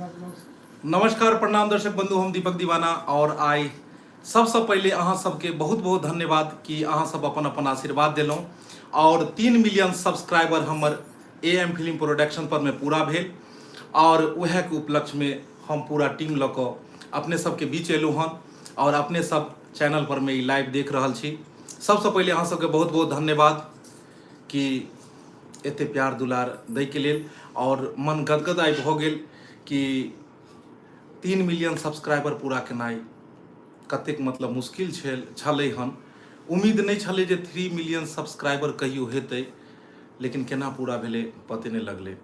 नमस्कार, प्रणाम दर्शक बंधु, हम दीपक दीवाना और आइ सबसँ पहिले अहाँ सबके बहुत बहुत धन्यवाद कि अहाँ सब अपन अपन आशीर्वाद देलहुँ और 3 मिलियन सब्सक्राइबर हमर ए एम फिल्म प्रोडक्शन पर में पूरा भेल और उएहके उपलक्ष्यमे हम पूरा टीम लऽ कऽ अपने सबके बीच एलहुँ हन और अपने सब चैनल पर में ई लाइव देख रहल छी। सबसँ पहिले अहाँ सबके बहुत बहुत धन्यवाद कि एते प्यार दुलार दैके लेल और मन गदगद आइ भऽ गेल कि 3 मिलियन सब्सक्राइबर पूरा केनाइ कतेक मतलब मुश्किल छल छलै हन। उम्मीद नहि छलै जे 3 मिलियन सब्सक्राइबर कहियो हेतै, लेकिन केना पूरा भेलै, पते नहि लगलै।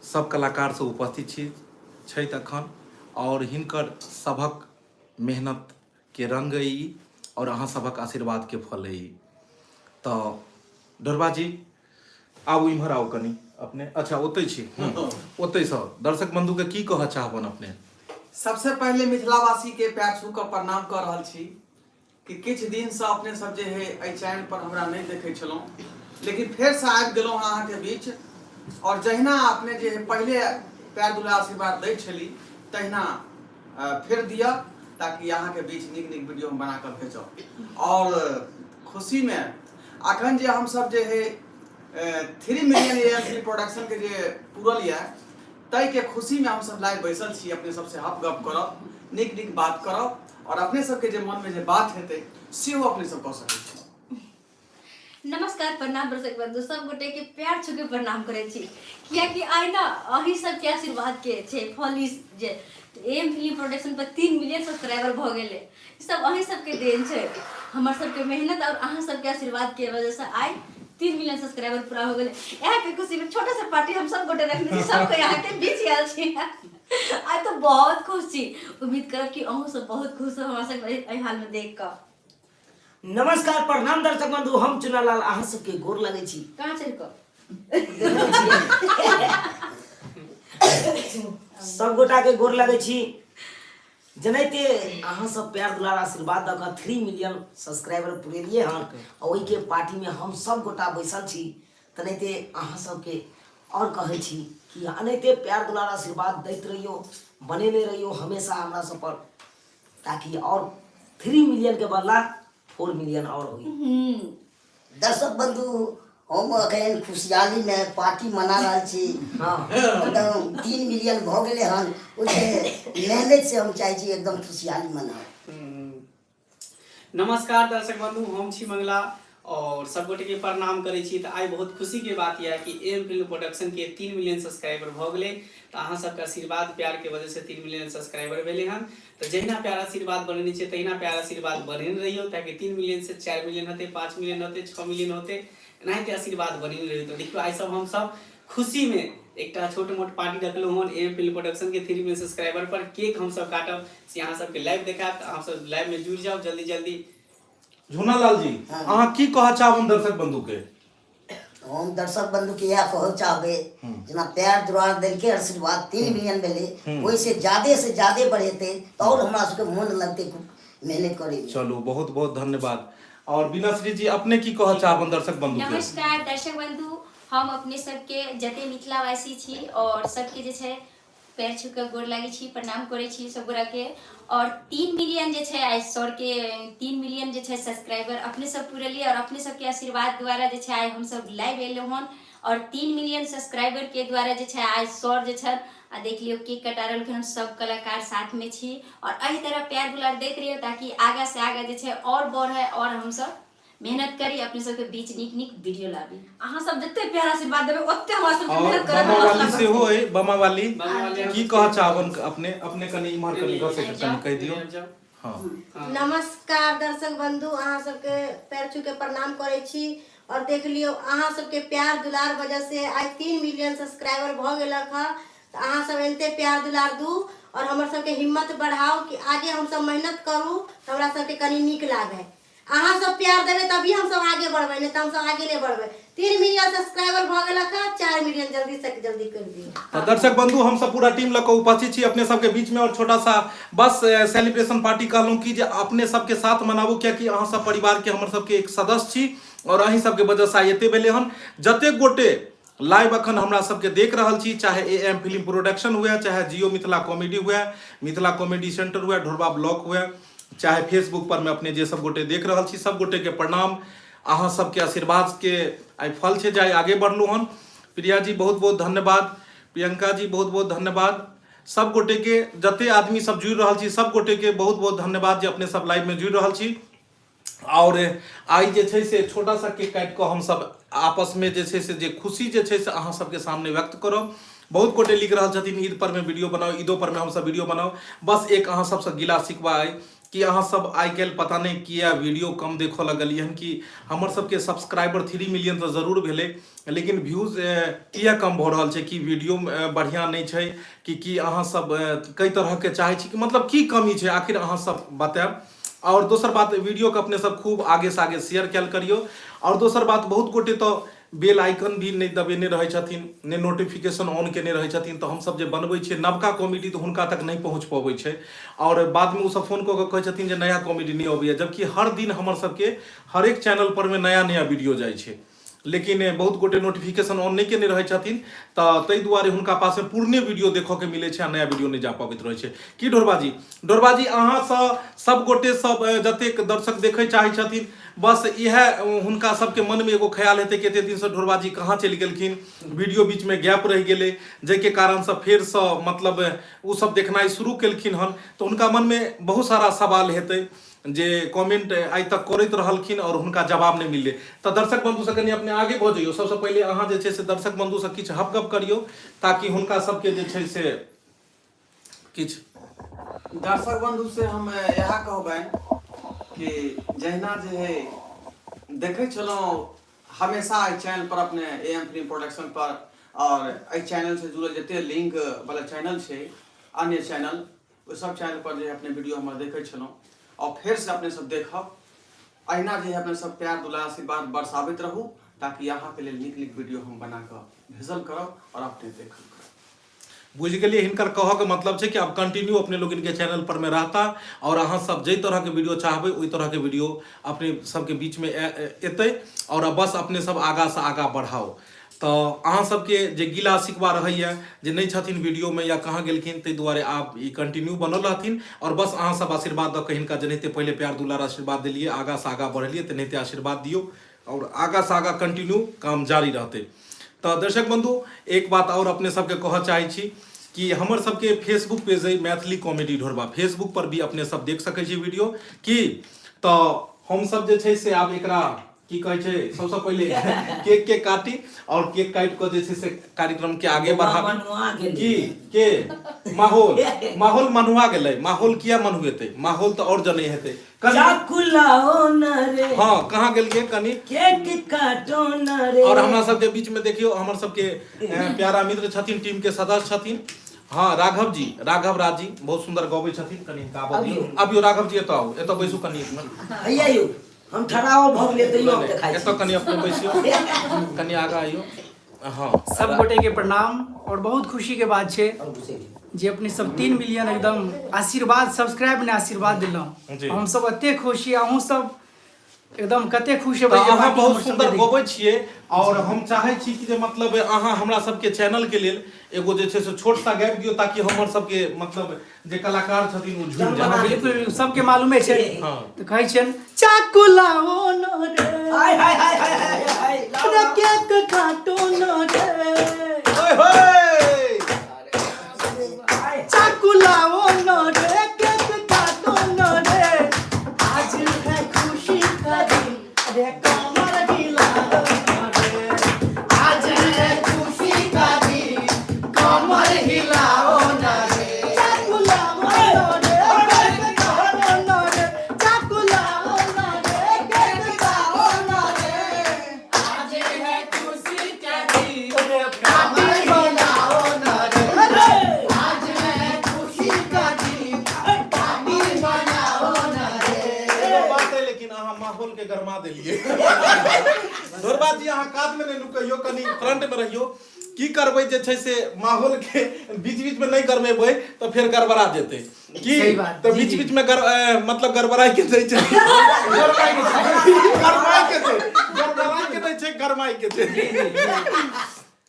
सब कलाकार सब उपस्थित छी छथि अखन और हिनकर सभक मेहनत के रंग अइ ई और अहाँ सभक आशीर्वाद के फल अइ ई। तऽ ढोरबा जी, आबू, इम्हर आउ कनि अपने। अच्छा, ओतै छी। ओतैसँ दर्शक बंधु के की कहऽ चाहबन अपने? सबसे पहिले मिथिलावासी के पैर छू कऽ प्रणाम कऽ रहल छी कि किछु दिनसँ अपने सब जे है एहि चैनल पर हमरा नहि देखै छलहुँ, लेकिन फेरसँ आबि गेलहुँ हँ अहाँके बीच। और जहिना अपने जे है पहिले प्यार दुलार आशीर्वाद दै छली, तहिना फेर दिअ, ताकि अहाँके बीच नीक नीक वीडियो हम बना कऽ भेजब। और खुशीमे अखन जे हमसब जे है 3 मिलियन ए एम प्रोडक्शन के जे पूरल यऽ, ताहिके खुशीमे हमसब लाइव बैसल छी। अपने सबसे हप गप करब, नीक नीक बात करब और अपने सबके जे मनमे जे बात हेतै, सेहो अपने सब कऽ सकै छी। नमस्कार, प्रणाम दर्शक बंधु, सब गोटे के प्यार छू के प्रणाम करै छी, कियाकि आइ ना अही सबके आशीर्वाद के छै फल ई जे एम फिल्म प्रोडक्शन पर 3 मिलियन सब्सक्राइबर भऽ गेलै। ई सब अही सबके देन छै। हमर सबके मेहनत और अहाँ सबके आशीर्वाद के वजह से आइ 3 मिलियन सब्सक्राइबर पूरा हो गेलै। इएह के खुशी में छोटा सा पार्टी हम सब गोटे रखने छी। सबके यहाँ के बीच आयल छी। आइ तऽ बहुत खुश छी। उम्मीद करब कि अहूँ सब बहुत खुश हो हमरा सबके एहि हाल में देख कऽ। नमस्कार, प्रणाम दर्शक बंधु, हम चुनालाल अहाँ सबके गोर लगै छी। कहाँ चढ़ि कऽ? सब गोटा के गोर लगै छी। जेनाहिते अहाँ सब प्यार दुलार आशीर्वाद दऽ कऽ 3 मिलियन सब्सक्राइबर पुरेलियै हन आ ओहिके पार्टीमे हम सब गोटा बैसल छी, तेनाहिते अहाँ सबके आओर कहै छी कि एनाहिते प्यार दुलार आशीर्वाद दैत रहियौ, बनेने रहियौ हमेशा हमरा सब पर, ताकि आओर 3 मिलियन के बदला 4 मिलियन आओर होई। दर्शक बंधु, हम अखन खुशहाली में पार्टी मना रहल छी। एकदम 3 मिलियन भऽ गेलै हन, ओहिके मेहनत से हम चाहै छी एकदम खुशहाली मनाउ। नमस्कार दर्शक बंधु, हम छी मंगला और सब गोटे के प्रणाम करै छी। तऽ आइ बहुत खुशी के बात यऽ कि एम फिल्म प्रोडक्शन के 3 मिलियन सब्सक्राइबर भऽ गेलै। तऽ अहाँ सबके आशीर्वाद प्यार के वजह से 3 मिलियन सब्सक्राइबर भेलै हन। तऽ जहिना प्यार आशीर्वाद बनेने छियै, तहिना प्यार आशीर्वाद बनेने रहियौ, ताकि 3 मिलियन से 4 मिलियन होतै, 5 मिलियन होतै, 6 मिलियन होतै। एनाहिते आशीर्वाद बनेने रहियौ। तऽ देखियौ, आइ सब हमसब खुशी में एकटा छोट मोट पार्टी रखलहुँ हन। एम फिल्म प्रोडक्शन के 3 मिलियन सब्सक्राइबर पर केक हमसब काटब, से अहाँ सबके लाइव देखायब। तऽ अहाँ सब लाइव में जुड़ि जाउ जल्दी जल्दी। झूनालाल जी, अहाँ की कहऽ चाहब दर्शक बंधु के? हम दर्शक बंधु के इएह कहऽ चाहबै, जेना प्यार दुलार देलकै, आशीर्वाद, 3 मिलियन भेलै, ओहिसे ज्यादे से ज्यादे बढ़ेतै तऽ आओर हमरा सबके मोन लगतै खूब मेहनत करैमे। चलू, बहुत बहुत धन्यवाद। और बीनाश्री जी, अपने की कहऽ चाहबन दर्शक बंधु के? नमस्कार दर्शक बंधु, हम अपने सबके जते मिथिलावासी छी और सबके जे छै पैर छू कऽ गोर लागै छी, प्रणाम करै छी सब गोरा के। और 3 मिलियन जे छै आइ सर के 3 मिलियन जे छै सब्सक्राइबर अपने सब पुरलियै और अपने सबके आशीर्वाद द्वारा जे छै आइ हमसब लाइव एलहुँ हन। और 3 मिलियन सब्सक्राइबर के द्वारा जे छै आइ सर जे छनि आ देख लियौ, केक कटा रहलखिन हन। सब कलाकार साथमे छी और एहि तरह प्यार दुलार दैत रहियौ, ताकि आगाँ से आगाँ जे छै और बढ़े और हमसब मेहनत करी, अपने सबके बीच नीक नीक वीडियो लाबी। अहाँ सब जते प्यार आशीर्वाद देबै, ओते हमरा सबके और मेहनत करब। बमा वाली सेहो अइ। बमा वाली, बमा वाली, की कहऽ चाहबन अपने? अपने कनि इम्हर कनि घसकि कऽ कनि कहि दियौ। हँ। नमस्कार दर्शक बंधु, अहाँ सबके पैर छू के प्रणाम करै छी। और देख लियौ, अहाँ सबके प्यार दुलार वजह से आइ 3 मिलियन सब्सक्राइबर भऽ गेलक हँ। तऽ अहाँ सब एनते प्यार दुलार दू और हमर सबके हिम्मत बढ़ाउ कि आगे हमसब मेहनत करू तऽ हमरा सबके कनि नीक लागै। अहाँ सब प्यार देबै तभी हमसब आगे बढ़बै, नहि तऽ हमसब आगे नहि बढ़बै। 3 मिलियन सब्सक्राइबर भऽ गेलक हँ, 4 मिलियन जल्दी से जल्दी कर दियौ। तऽ दर्शक बंधु, हम सब पूरा टीम लऽ कऽ उपस्थित छी अपने सबके बीच में और छोटा सा बस सेलिब्रेशन पार्टी कहलहुँ कि जे अपने सबके साथ मनाबू, कियाकि अहाँ सब परिवार के हमर सबके एक सदस्य छी और अहीं सबके वजह से आइ एते भेलै हन। जतेक गोटे लाइव अखन हमरा सबके देख रहल छी, चाहे ए एम फिल्म प्रोडक्शन हुए, चाहे जियो मिथिला कॉमेडी हुए, मिथिला कॉमेडी सेंटर हुए, ढोरबा ब्लॉक हुए, चाहे फेसबुक पर में अपने जे सब गोटे देख रहल छी, सब गोटे के प्रणाम। अहाँ सबके आशीर्वाद के आइ फल छै जे आइ आगे बढ़लहुँ हन। प्रिया जी बहुत बहुत धन्यवाद, प्रियंका जी बहुत बहुत धन्यवाद, सब गोटे के जते आदमी सब जुड़ि रहल छी सब गोटे के बहुत बहुत धन्यवाद जे अपने सब लाइव में जुड़ि रहल छी। आओर आइ जे छै से छोटा सा केक काटि कऽ हमसब आपसमे जे छै से जे खुशी जे छै से अहाँ सबके सामने व्यक्त करब। बहुत गोटे लिख रहल छथिन ईद परमे वीडियो बनाउ, ईदो परमे हमसब वीडियो बनाउ। बस एक अहाँ सबसँ गिला शिकवा अइ कि अहाँ सब आइ काल्हि पता नहि किया वीडियो कम देखऽ लगलियै हन, कि हमर सबके सब्सक्राइबर 3 मिलियन तऽ जरूर भेलै लेकिन व्यूज किया कम भऽ रहल छै, कि वीडियो बढ़िआँ नहि छै कि की अहाँ सब कई तरहके चाहै छी कि मतलब की कमी छै आखिर अहाँ सब बतायब। और दोसर बात वीडियो के अपने सब खूब आगे से आगे शेयर कैल करियो। और दोसर बात बहुत गोटे तो बेल आइकन भी नहीं दबेने रहै छथिन, ने नोटिफिकेशन ऑन केने रहै छथिन, तऽ हमसब जे बनबै छियै नवका कॉमेडी तऽ हुनका तक नहि पहुँच पबै छै और बादमे ओ सब फोन कऽ कऽ कहै छथिन जे नया कॉमेडी नहि अबैया, जबकि हर दिन हमर सबके हरेक चैनल पर मे नया नया वीडियो जाइ छै, लेकिन बहुत गोटे नोटिफिकेशन ऑन नहि केने रहै छथिन तऽ ताहि दुआरे हुनका पासमे पुरने वीडियो देखऽके मिलै छै आ नया वीडियो नहि जा पबैत रहै छै। की ढोरबाजी, ढोरबाजी अहाँसँ सब गोटे सब जतेक दर्शक देखै चाहै छथिन बस इएह हुनका सबके मनमे एगो ख्याल हेतै कि एते दिनसँ ढोरबाजी कहाँ चलि गेलखिन, वीडियो बीचमे गैप रहि गेलै जाहिके कारणसँ फेरसँ मतलब ओ सब देखनाइ शुरू केलखिन हन, तऽ हुनका मनमे बहुत सारा सवाल हेतै जे कमेंट आइ तक करैत रहलखिन और हुनका जवाब नहि मिललै। तऽ दर्शक बंधु से कनि अपने आगे भऽ जइयौ, सबसँ पहिले अहाँ जे छै से दर्शक बंधु से किछु हप गप करियौ ताकि हुनका सबके जे छै से किछु। दर्शक बंधु से हम इएह कहबनि कि जहिना जे है देखै छलहुँ हमेशा एहि चैनल पर अपने ए एम फिल्म प्रोडक्शन पर और एहि चैनल से जुड़ल जते लिंक वाला चैनल छै अन्य चैनल ओहि सब चैनल पर जे अपने वीडियो हमर देखै छलहुँ और फेर से अपने सब देखब। अहिना जे अपने सब प्यार दुलार आशीर्वाद बरसाबैत रहू ताकि अहाँके लेल नीक नीक वीडियो हम बना कऽ भेजल करब और अपने देखल करब। बुझि गेलियै हिनकर कहऽके मतलब छै कि आब कंटिन्यू अपने लोकनिके चैनल पर मे रहता और अहाँ सब जाहि तरहके वीडियो चाहबै ओहि तरहके वीडियो अपने सबके बीचमे एतै और बस अपने सब आगाँ से आगाँ बढ़ाउ। तऽ अहाँ सबके जे गिला शिकवा रहैया जे नहि छथिन वीडियोमे या कहाँ गेलखिन, ताहि दुआरे आब ई कंटिन्यू बनल रहथिन और बस अहाँ सब आशीर्वाद दऽ कऽ हिनका जेनाहिते पहिले प्यार दुलार आशीर्वाद देलियै आगाँ से आगाँ बढ़ेलियै तेनाहिते आशीर्वाद दियौ और आगाँ से आगाँ कंटिन्यू काम जारी रहतै। तऽ दर्शक बंधु एक बात और अपने सबके कहऽ चाहै छी कि हमर सबके फेसबुक पेज अइ मैथिली कॉमेडी ढोरबा, फेसबुक पर भी अपने सब देख सकै छी वीडियो की। तऽ हमसब जे छै से आब एकरा की कहै छै सबसँ पहिले केक के काटी और केक काटि कऽ जे छै से कार्यक्रम के आगे बढ़ाबी। मनुआ गेलै। की के माहौल, माहौल मनुआ गेलै। माहौल किया मनुएतै, माहौल तऽ और जनै हेतै। कनि चाकू लाओ न रे। हाँ, कहाँ गेलियै कनि? केक काटो न रे। और हमरा सबके बीच में देखियौ हमर सबके प्यारा मित्र छथिन, टीम के सदस्य छथिन, हाँ राघव जी, राघव राज जी बहुत सुंदर गबै छथिन। कनि हिनका आबऽ दियौ। अबियौ राघव जी, एतऽ आउ, एतऽ बैसू कनि एक मिनट। हैया यौ, हम ठहराओ भऽ गेलियै तैयो हम देखाइ छी। एतऽ कनि अपने बैसियौ, कनि आगाँ आइयौ। हाँ सब गोटे के प्रणाम और बहुत खुशी के बात छै जे अपने सब 3 मिलियन एकदम आशीर्वाद सब्सक्राइब ने आशीर्वाद दिलहुँ, जी। हम सब एते खुश छी, अहूँ सब एकदम कते खुश हेबै तऽ जे अहाँ बाकी बहुत हमर सबके सुंदर देख। गबै छियै और हम चाहै छी कि जे मतलब अहाँ हमरा सबके चैनल के लेल एगो जे छै से छोट सा गाबि दियौ ताकि हमर सबके मतलब जे कलाकार छथिन ओ झुमि जाय। बिल्कुल, बिल्कुल, सबके मालूमे छै। हाँ। तऽ कहै छियनि चाकू लाओ न रे, हाय, हाय, हाय, हाय, हाय, हाय, लाओ, रे लाओ। केक काटो न रे, ओए होए। चाकू लाओ न रे, केक काटो न रे, आज है खुशी का दिन रे कमर हिलाओ न रे, आज है खुशी का दिन कमर हिलाओ न रे, चाकू लाओ न रे, केक काटो न रे, चाकू लाओ न रे, केक काटो न रे, आज है खुशी का दिन रे कमर हिलाओ न रे, आज है खुशी का दिन पार्टी मनाओ न रे। एगो बात है लेकिन अहाँ माहौल के गरमा देलियै। ढोरबा जी अहाँ कात में नहि नुकैयौ, कनि फ्रंट में रहियौ। की करबै जे छै से माहौल के बीच बीच में नहि गरमेबै तऽ फेर गड़बड़ा जेतै। की सही बात, तऽ जी, बीच जी। बीच में मतलब गड़बड़ाइ के नहि छै, गरमाइ के छै, गरमाइ के छै, गड़बड़ाइ के नहि छै, गरमाइ के छै।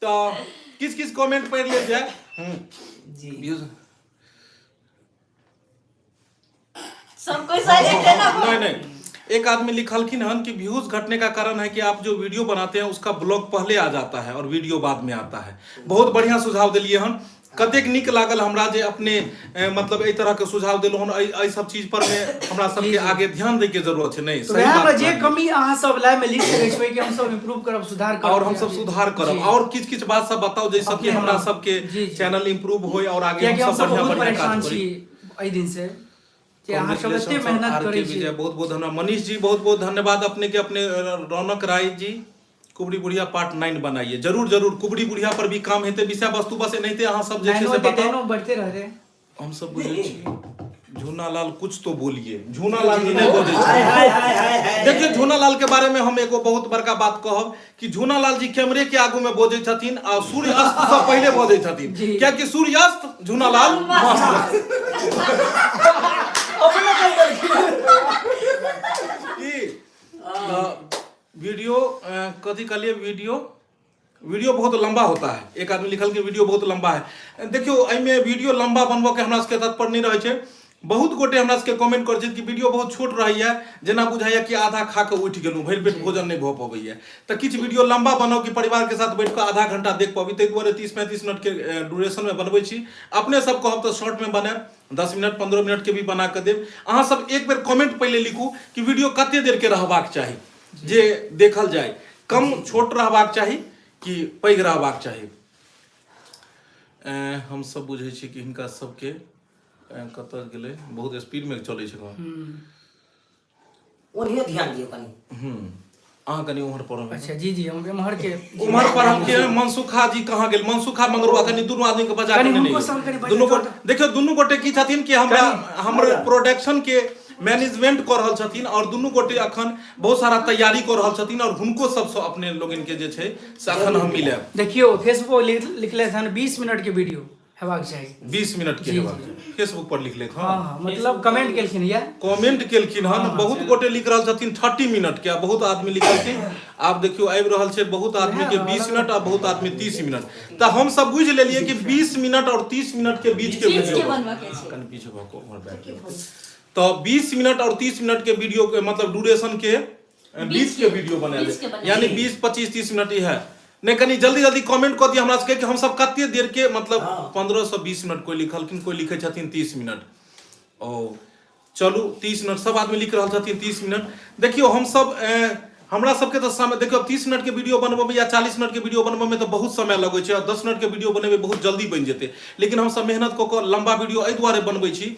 तऽ किछु किछु कमेंट पढ़ि लेल जाय। जी। व्यूज सब कोई साइलेंट है ना। नहीं नहीं, एक आदमी लिखलखिन हन कि व्यूज घटने का कारण है कि आप जो वीडियो बनाते हैं उसका ब्लॉग पहले आ जाता है और वीडियो बाद में आता है। बहुत बढ़िया सुझाव दिलिए हन, कतेक नीक लागल हमरा जे अपने मतलब एहि तरह के सुझाव देलहुँ हन। एहि सब चीज पर में हमरा सबके आगे ध्यान दै के जरूरत छै। नहीं, तऽ सही वएह बात मे जे कहलियै। कमी अहाँ सब लाइव में लिख सकै छी कि हम सब इम्प्रूव करब, सुधार करब। और हम सब सुधार करब। और किछ किछ बात सब बताउ जैसे कि अपने हमरा हाँ। सबके जी, जी। चैनल इम्प्रूव होय और आगे कियाकि हम हम सब सब बढ़िया बहुत बढ़िया परेशान काज छी करी। एहि दिन से जे अहाँ सब एते Congratulations मेहनत आर के करै छी। विजय, बहुत बहुत धन्यवाद। मनीष जी, बहुत बहुत धन्यवाद अपने के। अपने रौनक राय जी, कुबरी बुढ़िया पार्ट 9 बनाइए। जरूर जरूर, कुबरी बुढ़िया पर भी काम हेतै। विषय वस्तु बस एनाहिते अहाँ सब जे छै नाइनो से हेतै, बताउ। टेनो बढ़ते रहतै। हम सब बुझै छी। झूना लाल कुछ तो बोलिए। झूना लाल जी नहि बजै हाय छै। हाय हाय हाय हाय। देखियौ, झूना लाल के बारे में हम एगो बहुत बड़का बात कहब कि झूना लाल जी कैमरे के आगू में बजै छथिन आ सूर्यास्त से पहिले बजै छथिन, जी। कियाकि सूर्यास्त झूना लाल मस्त। अपने कहि देलखिन। की वीडियो कथी कहलिए? वीडियो वीडियो बहुत लंबा होता है। एक आदमी लिखल कि वीडियो बहुत लंबा है। देखियौ, एहिमे वीडियो लंबा बनबऽ के हमरा सबके तत्पर नहि रहै छै। बहुत गोटे हमरा सबके कमेंट करै छथि कि वीडियो बहुत छोट रहैया, जेना बुझाइया कि आधा खा कऽ उठि गेलहुँ, भरि पेट भोजन नहि भऽ पबैया। तऽ किछु वीडियो लंबा बनाउ कि परिवार के साथ बैठ कऽ आधा घंटा देख पबी। ताहि दुआरे 30-35 मिनट के ड्यूरेशन में बनबै छी। अपने सब कहब तऽ शॉर्ट में बनायब, 10 मिनट 15 मिनट के भी बना कऽ देब। अहाँ सब एक बेर कमेंट पहिले लिखू कि वीडियो कते देर के रहबाक चाही जे देखल जाय, कम छोट रहबाक चाही कि पैघ रहबाक चाही। हम सब बुझै छी कि हिनका सबके कतऽ गेलै, बहुत स्पीड में चलै छै गाँव। ओनहियो ध्यान दियौ कनि। अहाँ कनि उम्हर पढ़ब। अच्छा, जी जी, हम एम्हर के उम्हर पढ़ल के मनसुखा जी कहाँ गेल? मनसुखा मंगरुआ, कनि दुनू आदमी के बजा कनि के हुनको नहि संग कनि बजा दुनू जाउ। गोटे। देखियौ, दुनू गोटे की छथिन कि हमरा हमर प्रोडक्शन के मैनेजमेंट कऽ रहल छथिन और दुनू गोटे अखन बहुत सारा तैयारी कऽ रहल छथिन और हुनको सबसँ अपने लोगन के जे छै से अखन हम मिलायब। देखियौ, फेसबुक लिखले हन 20 मिनट के वीडियो हेबाक चाही। 20 मिनट के जी, हेबाक चाही। फेसबुक पर लिख लेत। हाँ हाँ, मतलब कमेंट केलखिन या कमेंट केलखिन हन। बहुत गोटे लिख रहल छथिन 30 मिनट के आ बहुत आदमी लिखलखिन। आब देखियौ, आबि रहल छै बहुत आदमी के 20 मिनट आ बहुत आदमी 30 मिनट। तऽ हम सब बुझि लेलियै कि 20 मिनट और 30 मिनट के बीच के बीच के वीडियो बनबऽ के छै। कनि पीछे भऽ कऽ उम्हर बैठ जाउ। तऽ 20 मिनट और 30 मिनट के वीडियो के मतलब ड्यूरेशन के बीच के वीडियो बनायल बीच के जाय। बनायल। यानी 20, 25, 30 मिनट ई है। नहि, कनि जल्दी जल्दी कमेंट कऽ दिअ हमरा सबके कि हमसब कते देर के मतलब 15 से 20 मिनट कोई लिखलखिन, कोई लिखै छथिन 30 मिनट। ओ चलू, 30 मिनट सब आदमी लिख रहल छथिन, 30 मिनट। देखियौ, हमसब हमरा सबके तऽ समय देखियौ, 30 मिनट के वीडियो बनबऽमे या 40 मिनट के वीडियो बनबऽमे तऽ बहुत समय लगै छै आ 10 मिनट के वीडियो बनेबै बहुत जल्दी बनि जेतै। लेकिन हमसब मेहनत कऽ कऽ लम्बा वीडियो एहि दुआरे बनबै छी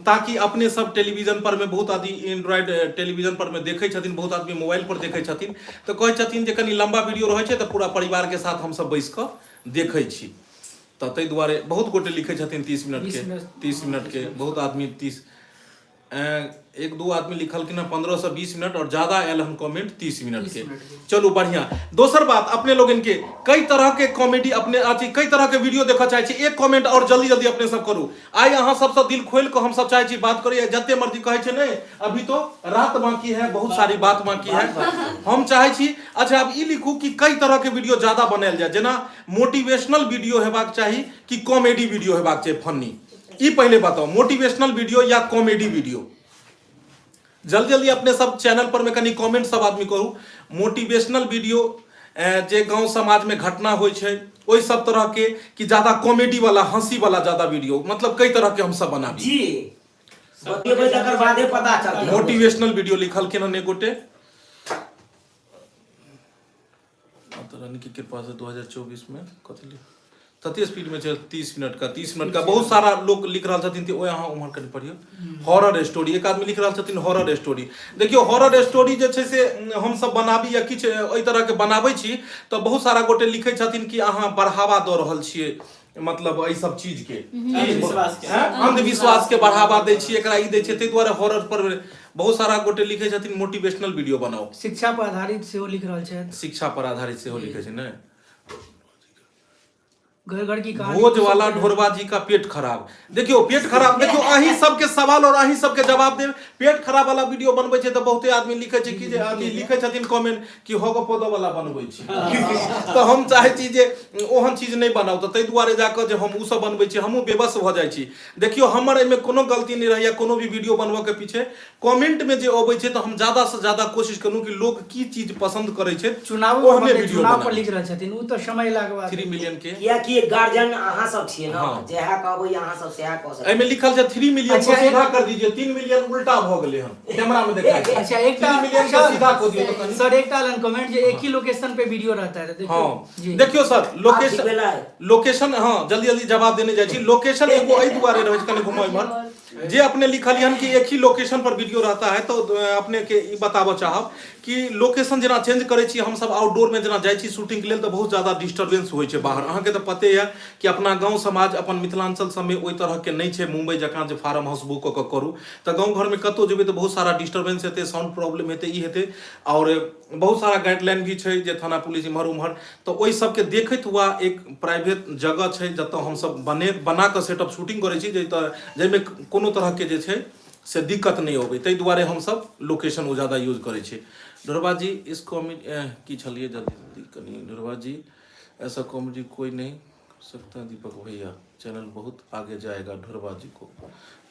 ताकि अपने सब टेलीविजन पर में बहुत आदमी एंड्रॉयड टेलीविजन पर में देखै छथिन, बहुत आदमी मोबाइल पर देखै छथिन, तऽ कहै छथिन जे कनि लम्बा वीडियो रहै छै तऽ पूरा परिवार के साथ हमसब बैस कऽ देखै छी। तऽ ताहि दुआरे बहुत गोटे लिखै छथिन 30 मिनट के, 20 मिनट। 30 मिनट के बहुत आदमी 30, एक दू आदमी लिखलखिन हँ 15 से 20 मिनट और ज्यादा आयल हन कमेंट 30 मिनट के। 30 मिनट के। चलू बढ़िया। दोसर बात, अपने लोगन के कई तरह के कॉमेडी अपने अथी कई तरह के वीडियो देखऽ चाहे छी। एक कमेंट और जल्दी जल्दी अपने सब करू। आइ अहाँ सबसँ दिल खोलि कऽ हमसब चाहे छी बात करी। जते मर्जी कहै छै नहि, अभी तो रात बाकी है, बहुत सारी बात बाकी है। हम चाहे छी, अच्छा आब ई लिखू कि कई तरह के वीडियो ज्यादा बनायल जाय, जेना मोटिवेशनल वीडियो हेबाक चाही कि कॉमेडी वीडियो हेबाक चाही फन्नी, ई पहिले बताउ, मोटिवेशनल वीडियो या कॉमेडी वीडियो। जल्दी जल्दी अपने सब चैनल पर में कनि कमेंट सब आदमी करू। मोटिवेशनल वीडियो जे गांव समाज में घटना होइ छै ओहि सब तरह के, कि ज्यादा कॉमेडी वाला हंसी वाला ज्यादा वीडियो, मतलब कई तरह के हम सब बनाबी। जी, बतियेबै तकर बादे पता चलतै। मोटिवेशनल वीडियो लिखलखिन हन एक गोटे। माता रानी की कृपा से 2024 में कथी लिख तते स्पीड में छै। 30 मिनट का, 30 मिनट का बहुत सारा लोग लिख रहल छथिन। तऽ ओहि अहाँ उम्हर कनि पढ़ियौ। हॉरर स्टोरी एक आदमी लिख रहल छथिन, हॉरर स्टोरी। देखियौ, हॉरर स्टोरी जे छै से हमसब बनाबी या किछु एहि तरहके बनाबै छी तऽ बहुत सारा गोटे लिखै छथिन कि अहाँ बढ़ावा दऽ रहल छियै, मतलब एहि सब चीज के अंधविश्वास के। हैं? अंधविश्वास के बढ़ावा दै छियै, एकरा ई दै छियै। ताहि दुआरे हॉरर पर बहुत सारा गोटे लिखै छथिन मोटिवेशनल वीडियो बनाउ। शिक्षा पर आधारित सेहो लिख रहल छथि। शिक्षा पर आधारित सेहो लिखै छै ने। घर घर की कहानी भोज वाला ढोरबा जी का पेट खराब। देखियो, पेट खराब, देखियो, अहीं सबके सवाल और अहीं सबके जवाब देब। पेट खराब वाला वीडियो बनबै छै तऽ बहुते आदमी लिखै छै कि जे अथी लिखै छथिन कमेंट कि होगो पौधो वाला बनबै छी। तऽ हम चाहै छी जे ओहन चीज नहि बनाउ, तऽ ताहि दुआरे जाकऽ जे हम ओ सब बनबै छी, हमहूँ बेबस भऽ जाइ छी। देखियो, हमर एहिमे कोनो गलती नहि रहैया। कोनो भी वीडियो बनबऽ के पीछे कमेंट में जे अबै छै, तऽ हम ज्यादा से ज्यादा कोशिश करू कि लोग की चीज पसंद करै छै, चुनाव ओहने वीडियो चुनाव पर बनाबी। लिख रहल छथिन, ओ तऽ समय लागऽ बाद। 3 मिलियन के कियाकि गार्जियन अहाँ सब छियै ने। जएह कहबै अहाँ सब सएह कऽ सकै। एहिमे लिखल छै 3 मिलियन को सीधा कर दीजिए। 3 मिलियन उल्टा भऽ गेलै हन, कैमरा में देखाइ छै। अच्छा, एकटा 3 मिलियन के सीधा कऽ दियौ तऽ कनि। सर, एकटा लाइन कमेंट जे एक ही लोकेशन पे वीडियो रहता है, देखियौ। जी। देखियौ सर, आब ठीक लोकेशन भेलै। लोकेशन, हाँ, जल्दी जल्दी जवाब देने जाइ छी। लोकेशन एगो एहि दुआरे रहै छै, कनि घुमाउ इम्हर। जे अपने लिखलियन कि एक ही लोकेशन पर वीडियो रहता है, तो अपने के ई बताबऽ चाहब कि लोकेशन जेना चेंज करै छी हमसब, आउटडोर में जेना जाइ छी शूटिंग के लेल, तऽ बहुत ज्यादा डिस्टर्बेंस होइ छै बाहर। अहाँके तऽ पते यऽ कि अपना गाँव समाज, अपन मिथिलांचल सबमे ओहि तरहके नहि छै, मुम्बई जकाँ जे फार्म हाउस बुक कऽ कऽ करू। तऽ गाँव घरमे कतहु जेबै तऽ बहुत सारा डिस्टर्बेंस हेतै, साउंड प्रॉब्लम हेतै, ई हेतै, आओर बहुत सारा गाइडलाइन भी छै जे थाना पुलिस इम्हर उम्हर। तऽ ओहि सबके देखैत हुआ एक प्राइवेट जगह छै जतऽ हमसब बना कऽ सेटअप शूटिंग करै छी, जाहिमे कोनो तरहके जे छै से दिक्कत नहि अबै, ताहि दुआरे हमसब लोकेशन ओ ज्यादा यूज करै छी। ढोरबा जी इस कॉमेडी की छलियै, जल्दी जल्दी कनि। ढोरबा जी, ऐसा कॉमेडी कोई नहीं कर सकता। दीपक भैया, चैनल बहुत आगे जाएगा ढोरबा जी को।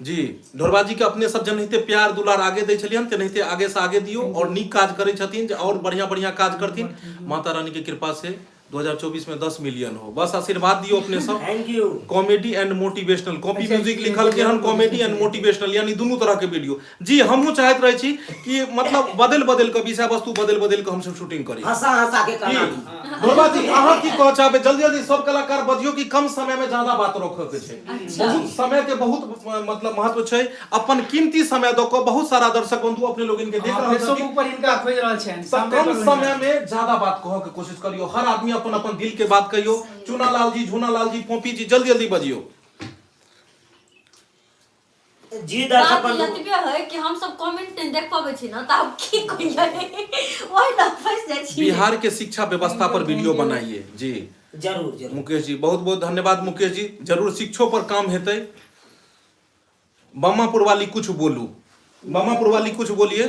जी, ढोरबा जी के अपने सब जेनाहिते प्यार दुलार आगे दै छलियन, तेनाहिते आगे से आगे दियौ, और नीक काज करै छथिन जे और बढ़िया बढ़िया काज करथिन। माता रानी के कृपा से 2024 में 10 मिलियन हो, बस आशीर्वाद दियौ अपने सब। Thank you. Comedy and motivational copy music लिखल के हन, कॉमेडी एंड मोटिवेशनल, यानी दुनू तरह के वीडियो। जी, हमहूँ चाहैत रहै छी कि मतलब बदलि बदलि कऽ, विषय वस्तु बदलि बदलि कऽ हमसब शूटिंग करी। हंसा हंसा के कहना भी। ढोरबा जी, अहाँ की कहऽ चाहबै? जल्दी जल्दी सब कलाकार बजियौ कि कम समय में ज्यादा बात रखऽ के छै। बहुत समय के बहुत मतलब महत्व छै। अपन कीमती समय दऽ कऽ बहुत सारा दर्शक बंधु अपने लोगन के देख रहल छथिन। फेसबुक पर हिनका खोजि रहल छनि। तऽ सामने कम पर समय में ज्यादा बात कहऽ के कोशिश करियौ। हर आदमी अपन अपन दिल के बात कहियौ। चूना लाल जी, झूना लाल जी, पोपी जी, जल्दी जल्दी बजियौ। जी दर्शक बात बंधु, एतबे है कि हम सब कमेंट नहीं देख पाबै छी ना, तऽ आब की कहियै, ओहि लए फँसि जाइ छी। बिहार के शिक्षा व्यवस्था पर वीडियो बनाइए जी। जरूर जरूर। मुकेश जी, बहुत बहुत धन्यवाद मुकेश जी। जरूर शिक्षो पर काम हेतै। बमापुर वाली कुछ बोलू, बमापुर वाली कुछ बोलिए।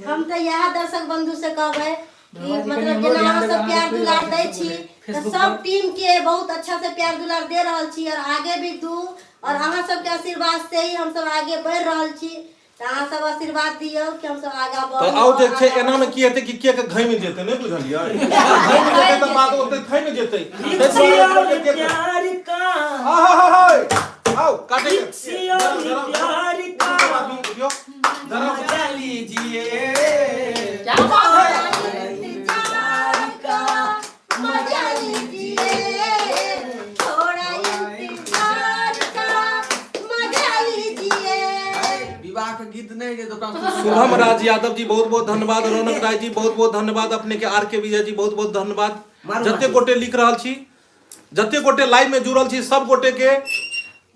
हम तऽ इएह दर्शक बंधु से कहबै कि भगवान जी, मतलब कनि हमरो जेना ध्यान अहाँ देबै, सब प्यार अहाँके दुलार कोइ दै बात छी नहि तऽ फेसबुक सब पर। टीम के बहुत अच्छा से प्यार दुलार दे रहल छी और आगे भी दू, और अहाँ सबके आशीर्वाद से ही हम सब आगे बढ़ि रहल छी, तऽ अहाँ सब आशीर्वाद दियौ कि हम सब आगा तऽ बढ़ू। आउ जे और छै आगाँ एना मे की हेतै कि केक घैम जेतै, नहि बुझलियै? घैम जेतै तऽ बाद ओते थैम जेतै। ताहि दुआरे और केक प्यार का आहा, आओ काटे के। किसी और प्यार का आदमी उठियो जरा। मजा लीजिए। क्या बात है! इंतजार का मजा लीजिए, थोड़ा इंतजार का मजा लीजिए। विवाह के गीत नहीं जे दोकान। शुभम राज यादव जी, बहुत बहुत धन्यवाद। रौनक राय जी, बहुत बहुत धन्यवाद अपने के। आर के विजय जी, बहुत बहुत धन्यवाद। मारू। जते मारू। गोटे लिख रहल छी, जते गोटे लाइव में जुड़ल छी, सब गोटे के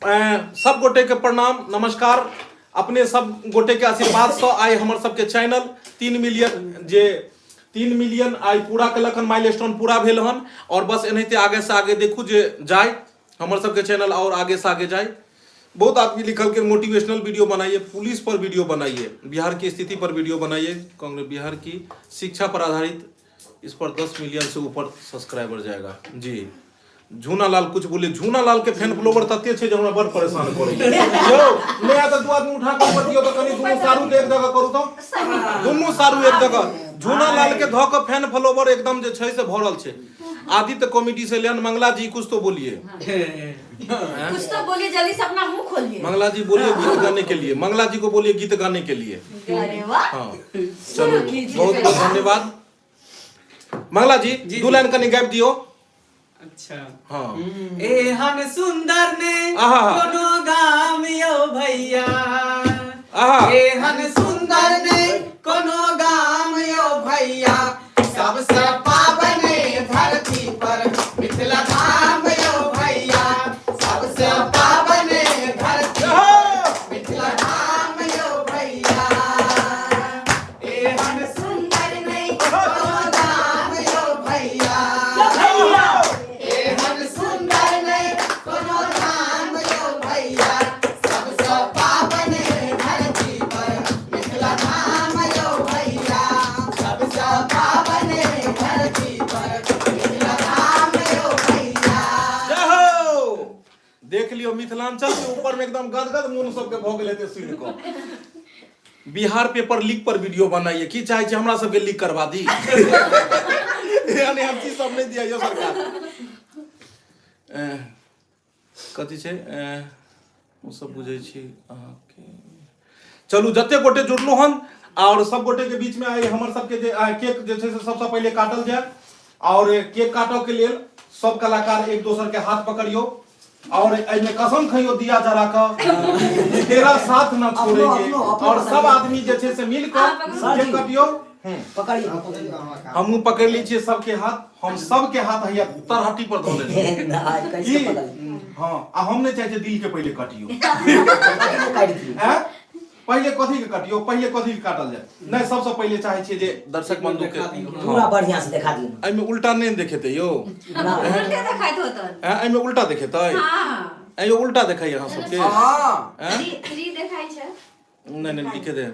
सब गोटे के प्रणाम, नमस्कार। अपने सब गोटे के आशीर्वाद से आइ हमर सबके चैनल 3 मिलियन, जे 3 मिलियन आइ पूरा केलक हन, माइलस्टोन पूरा भेल हन, और बस एनाहिते आगे से आगे देखू जे जाय हमर सबके चैनल और आगे से आगे जाय। बहुत आदमी लिखल के मोटिवेशनल वीडियो बनाइए, पुलिस पर वीडियो बनाइए, बिहार की स्थिति पर वीडियो बनाइए, कांग्रेस, बिहार की शिक्षा पर आधारित, इस पर 10 मिलियन से ऊपर सब्सक्राइबर जाएगा। जी झूना लाल कुछ बोले। झूना लाल के फैन फॉलोवर तते छै जे हमरा बड़ परेशान करै छै। यौ, नहि तऽ दू आदमी उठा कऽ ऊपर दियौ तऽ कनि दुनू सारू के एक जगह करू, तऽ दुनू सारू एक जगह। झूना लाल के धऽ कऽ फैन फॉलोवर एकदम जे छै से भरल छै। आदित्य कॉमेडी से लेन। मंगला जी, कुछ तो बोलिए। कुछ तो बोलिए, जल्दी से अपना मुंह खोलिए। मंगला जी, बोलिए गीत गाने के लिए। मंगला जी को बोलिए गीत गाने के लिए। अरे वाह! हाँ, चलो, बहुत बहुत धन्यवाद मंगला जी। जी, दू जी। लाइन कनि गाबि दियौ। अच्छा। हाँ। एहन सुंदर ने आहा। कोनो गाम यौ भैया। आहा। एहन सुंदर ने कोनो गाम यौ भैया, सबसे पावन धरती पर मिथिला धाम यौ भैया, सबसे पावन धरती पर मिथिला धाम यौ भैया। एहन सुंदर नै कोनो गाम यौ भैया, एहन सुंदर मिथिलांचल के ऊपर में एकदम गदगद मोन सबके भऽ गेल हेतै सुनि कऽ। बिहार पेपर लीक पर वीडियो बनाइए, की चाहे छी हमरा सबके लीक करवा दी? एहन एहन चीज सब नहि दिया यौ सरकार। कथी छै? ओ सब बुझै छी अहाँके। चलू, जते गोटे जुड़लहुँ हन और सब गोटे के बीच में आइ हमर सबके जे केक जे छै से सबसँ पहिले काटल जाय और केक काटऽ के लेल सब कलाकार एक दोसर के हाथ पकड़ियो और एहिमे कसम खइयो दिया जरा कऽ, तेरा साथ न छोड़ेंगे। अपनो- अपनो और सब आदमी जे छै से मिल कऽ सर केक जी। कटियो। पकड़िए, पकड़िए। हमहूँ पकड़ि लै छियै सबके हाथ। हम सबके हाथ हैया तरहट्टी पर धऽ लेलियै। नहि, कैसे की? पकड़िए? हँ, आ हम नहि चाहै छियै दिल के पहिले कटियो। कथी काटि दियौ? आँय? पहिले कथी के कटियो? पहिले कथी के काटल जाय? नहि, सबसँ पहिले चाहै छियै जे दर्शक बंधु के देखा दियौ। पूरा बढ़िया से देखा दियौ। एहिमे उल्टा नहि ने देखेतै यौ। ना। उल्टे देखाइत होतन। आँय, एहिमे उल्टा देखेतै? हाँ। आँय यौ, उल्टा देखाइए अहाँ सबके? हँ। आँय? थ्री थ्री देखाइ छै। नहि नहि, लिखे दे।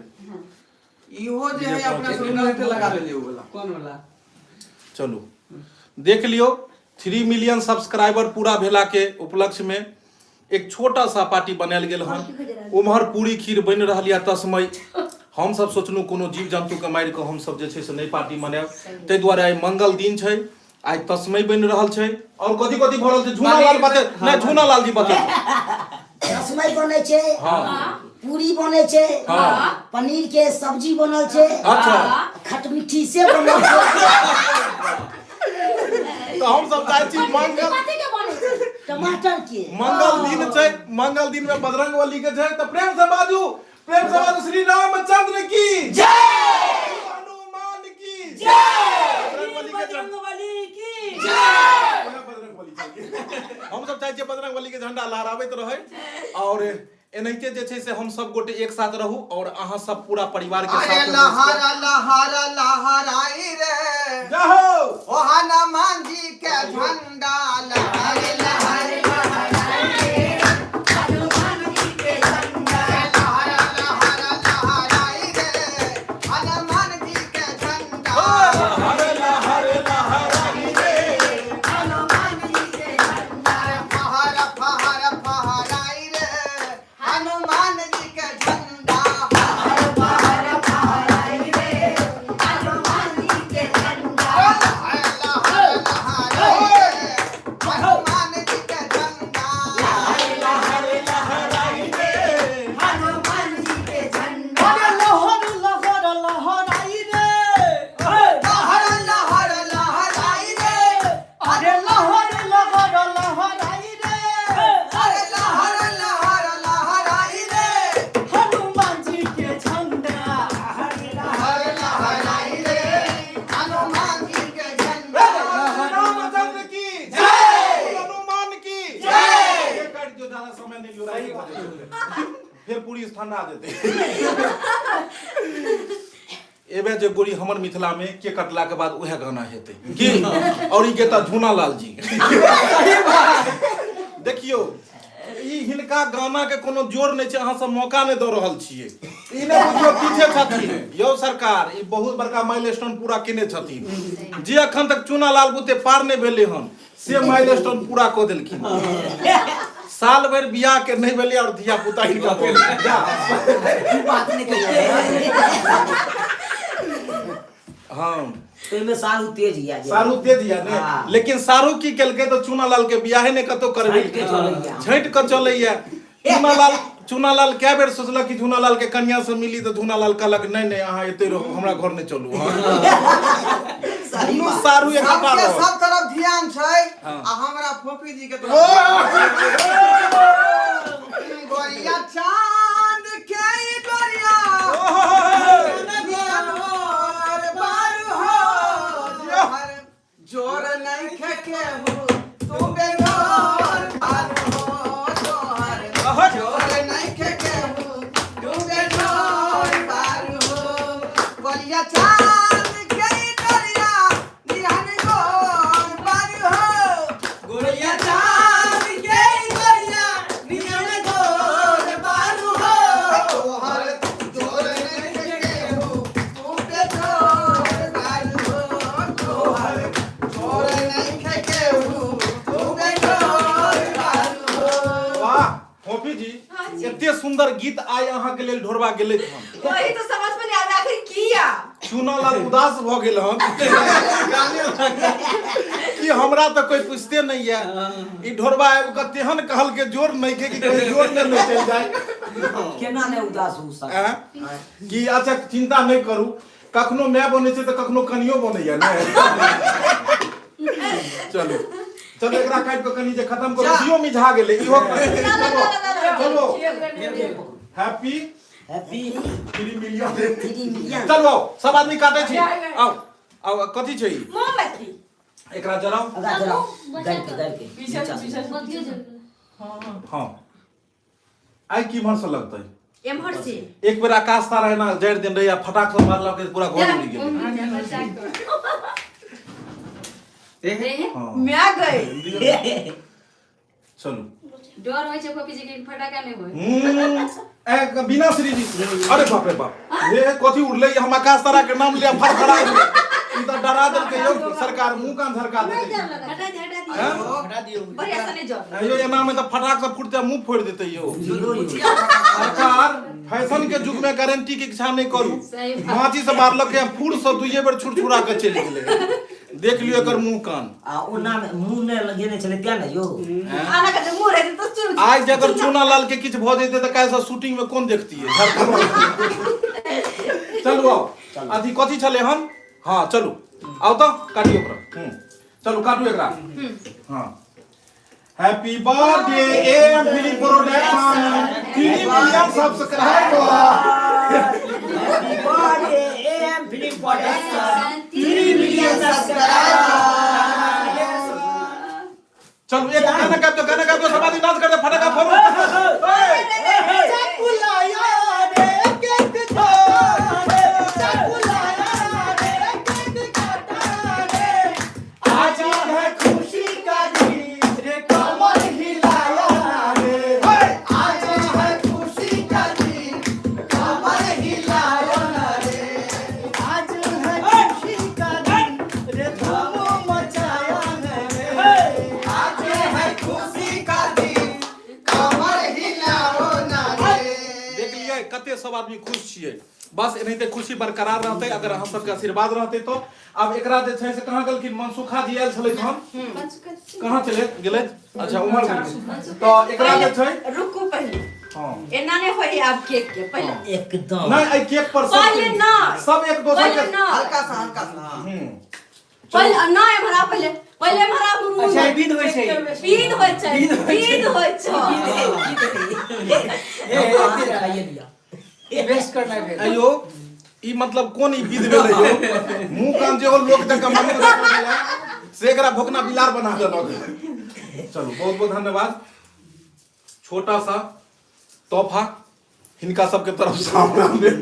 इहो जे है अपना सब गलते लगा लेलियै उ वाला। कोन वाला? चलू, देख लियौ, 3 मिलियन सब्सक्राइबर पूरा भेला के उपलक्ष्य में एक छोटा सा पार्टी बनायल गेल हन। उम्हर पूरी खीर बनि रहल यऽ तस्मय। हमसब सोचलहुँ कोनो जीव जन्तुके मारि कऽ हमसब जे छै से नहि पार्टी मनायब, ताहि दुआरे आइ मंगल दिन छै, आइ तस्मय बनि रहल छै और कथी कथी भऽ रहल छै, झूना लाल बते नहि, झूना लाल जी बते। रसमई बनै छै, पूरी बनै छै, पनीर के सब्जी बनल छै। खटमिट्ठी से बनल छै। तऽ हमसब चाहै छी मंगल कथी के बनै छै? टमाटर के। मंगल दिन छै, मंगल दिन में बजरंग बली के छै, तऽ प्रेम से बाजू, प्रेम से बाजू, श्री रामचंद्र की जय, हनुमान की जय, बजरंग बली के जय। बली की। ओएह बजरंग बली छलखिन। हम सब चाहै छियै बजरंग बली के झंडा लहराबैत रहै और एनाहिते जे छै से हम सब गोटे एक साथ रहू और अहाँ सब पूरा परिवार के अरे साथ बैस कऽ- लहरा लहरा लहराई रे जाहो ओ हनुमान जी के झंडा लहर लहर लहरा लहरा लहराई रे हनुमान जी के झंडा। हरे लहरे लहराई रे फहर फहर फहराई रे हनुमान जी के झंडा। लहर लहर लहराई रे हनुमान जी के झंडा। लहरे लहराई रे अरे लहर लहर लहराई रे। लहर लहर लहराई रे। अरे लहर लहर लहराई रे। अरे लहर लहर लहराई रे हनुमान जी के झंडा। लहर लहराई रे हनुमान जी के झंडा। रामचंद्र की जय, हनुमान की जय। ये काट दियो, ज्यादा समय नहीं लियो, रात भऽ जेतै। फेर पूरी ठंडा जेतै। एबे जे गोरी हमर मिथिला में के कटला के बाद उहे गाना हेतै की और ई गेता झूना लाल जी। देखियौ, ई हिनका गाना के कोनो जोर नहि छै। अहाँ सब मौका नहि दऽ रहल छियै। ई नहि बुझियौ पीछे छथिन यौ सरकार, ई बहुत बड़का माइलस्टोन पूरा केने छथिन। जे अखन तक चूना लाल बुते पार नहि भेलै हन से माइलस्टोन पूरा कऽ देलखिन। साल भरि बियाह के नहि भेलै और धिया पुता हिनका भऽ गेलै। जा। ई बात नहि कहियौ। ओहिमे सारू तेज या जे। सारू तेज या ने? लेकिन सारू की केलकै तऽ चूना लाल के बियाहे ने कतौ छाँटि के करबेलकै। चलैया। छाँटि कऽ चलैया। चूना लाल, चूना लाल कए बेर सोचलक कि झूना लाल के कन्या से मिली, तऽ झूना लाल कहलक, नहि नहि, अहाँ एते रहू, हमरा घर नहि चलू। सही दुनू बात। सारू इकट्ठा सबके रहल। सब तरफ ध्यान छै। आ हमरा फोफी जी के तरफ गोरिया चांद के ई गोरिया गोर बार हो हर जोर नहीं खेके हो तू बेगोर बार हो तोहर जोर नहीं खेके हो तू बेगोर बार हो गोरिया चांद के ई गोरिया निहन गोर बार हो गोरिया चांद के ई गोरिया निहन गोर बार हो तोहर जोर नहीं खेके हो तू बेजोर बार हो तोहर जोर नहीं खेके हो तू बेजोर बार हो। वाह। एते सुंदर गीत आइ अहाँ के लेल ढोरबा गेलै हन। वही तो समझ में नहीं आवे आखिर किया। चुनालाल उदास भऽ गेल हन कि हमरा तऽ कोई पूछते नहीं है। ई ढोरबा आबि कऽ तेहन कहल के जोर नहीं के कि कोई जोर नहीं ले चलि जाए। केना नहि उदास हो सर? आँय? कि अच्छा चिंता नहीं करू, कखनो my बनै छै तऽ कखनो कनियो बनैया ने। चलू चलू, एकरा काटि कऽ कनि जे खत्म करू। दियो मिझा गेलै इहो। चलो चलो, हैप्पी हैप्पी 3 मिलियन। 3 मिलियन। चलू आउ, सब आदमी काटै छी। आउ आउ, कथी छै ई? मोमबत्ती। एकरा जराउ। अगा जरा गाड़ि के, गाड़ि के पीछे नीचा से। पीछे। बतियो जरूर। हँ, आइ किम्हर से लगतै? एम्हर से। एक बेर आकाश तारा एना जड़ि देने रहै आ फटाक से मारलक, पूरा घर उड़ि गेलै। हँ। मैं गई। चलू। डर होइ छै कॉपी जे कि फटाका नहि होय। ए बिना श्री जी, अरे बाप रे बाप, हे कथी उड़लै? हम आकाश तारा के नाम लिया फड़फड़ा गेलै। ई तऽ डरा देलकै यौ सरकार, मुंह कान झरका देलकै। हटा दे, हटा दे। हैं? हटा दियौ। बढ़िया से नहीं जल। यौ, एना में तऽ फटाक से फुटते मुंह फोड़ि देतै यौ। यो, यो। सरकार, फैशन के युग में गारंटी के इच्छा नहीं करू। सही बात। माची से मारलक है, फूर से दुइये बेर छुरछुरा के चलि गेलै। देख लियो एकर मुंह कान। आ ओना मुँह नहि लगेने छलै तें ने यौ। आना का जो मुंह रहते तो चुन। आइ जे अगर चूना लाल के किछु भऽ जेतै तऽ काल्हि से शूटिंग में कोन देखतियै? चलू आउ। अथी कथी छलै हन? हँ, चलू आउ तऽ काटियो ओकरा। चलू काटू एकरा। हँ, happy birthday M film production, 3 million subscriber. Happy birthday M film production, 3 million subscriber. चलू, एक गाना गाबि दो, गाना गाबि दो, सब आदमी नाच कर दे, फटाका फोड़ू। आज है खुशी का दिन रे, कमर हिलाया रे। आज है खुशी का दिन, कमर हिलाया रे। आज है खुशी का दिन रे, धूम मचाया है रे। आज है खुशी का दिन, कमर हिलाओ ना रे। देख लियै कते सब आदमी खुश छियै। बस एनाहिते खुशी बरकरार रहतै अगर अहाँ सबके आशीर्वाद रहतै। तो आब एकरा जे छै से कहाँ गेलखिन मनसुखा जी? आयल छलै तहन कहाँ चले गेलै? अच्छा, उम्हर गेलखिन। तऽ एकरा जे छै रुकू पहले। एना नहीं होई आब केक के पहले। एकदम। नहि, एहि केक पर सब पहले नहि। सब एक दोसर पहले के नहि। हल्का सा, हल्का सा, हाँ। पहले नहि, हमरा पहले, पहले हमरा मुँह। अच्छा, ई विध होइ छै। विध होइ छै। विध होइ छै। विध होइ छै। अहाँ खाइए लिअ। वेस्ट करनाइ भेल। अयो, ई मतलब कोन ई विध भेलै यौ? मुंह कान जे हो लोक जकाँ मम्मी से एकरा भोकना बिलार बना देलक। चलू, बहुत बहुत धन्यवाद। छोटा सा तोहफा हिनका सबके तरफ से हमरा लेल।